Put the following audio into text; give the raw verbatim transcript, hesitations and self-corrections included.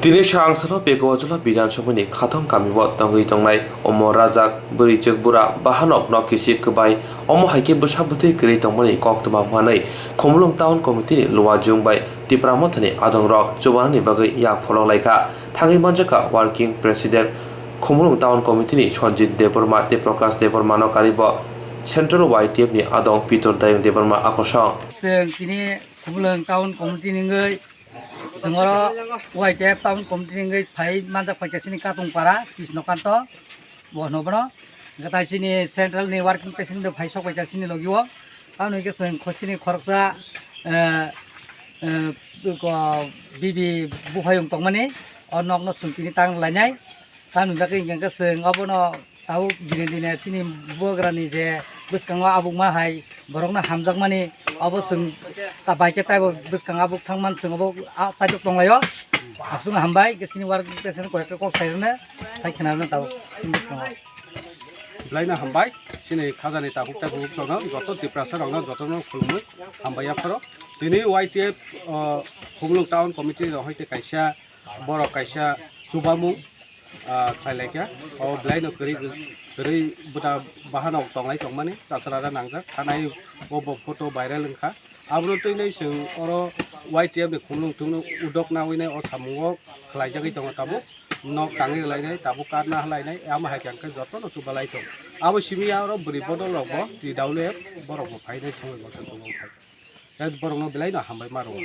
Tini sangsano Pekuachula Bidhan Sabhani khathom kamio tongwi tongnai omo rajak bwrwi chwk bura bahanok no kisi kwbai, omo hai khe bwsa bwtwi kwrwi tongmani koktwma manwi Khumulwng Town Committee ni Luajung bai Tipra Mothani adongrok chubanani bagwi yak pholok laikha. Thangwi manjakha Working President Khumulwng Town Committee ni Sanjit Debbarma tei Prakash Debbarma no karibo Central Y T F ni adong Pitor Dayung Debbarma akosong. Chwng tini Khumulwng Town Committee ni wngwi Chwng oro Y T F Town Committee ni wngwi phai manjak paikha chini Katungpara, Krishnakanto, bo hwno bono. Hwnkhe tai chini central ni working president phai sok paikha chini logi o. Tamoni hwnkhe chwng kho-, chini khoroksa, eh, eh, ko-, bibi buphayung tongmani, o nokno chwng tini tang lainai. Tamoni bagwi hwnkhe chwng obono tabuk dine dine chini bubagrani je bwskango abukma hai borokno hamjakmani, obo chwng ta bai khe taibo bwskango abuk thangman chwng obo a chaitok tonglaio. Aswkno hambai khe chini work president koyekta kok sai rwna sai khna rwna tabuk chini bwskango. Belai no hambai chini khajani tabuk taibo joto Tiprasa rokno jotono khulumwi hambai yapharo. Tini Y T F, o, Khumulwng Town Committee rok hai tei kaisa borok kaisa chubamung ah, khlai laikha. O belai no kwrwi, kwrwi bwta bahanok tonglai tongmani, chasarara nangjak. Thanai o bo photo viral wngkha. Abono twi nai chwng oro Y T F ni khumlung thumlung udok nawi nai o samungo khlaijagwi tongo tabuk. Nok tangwi rwlainai, tabuk karna hwlainai, amo hai khe ang khe jotono chubalai tongo. Abo simi ya oro bwrwi bodol rok bo, T W F borok bo phainai simi bo chwng bo phai. Khe borokno belai no hambai ma rwo.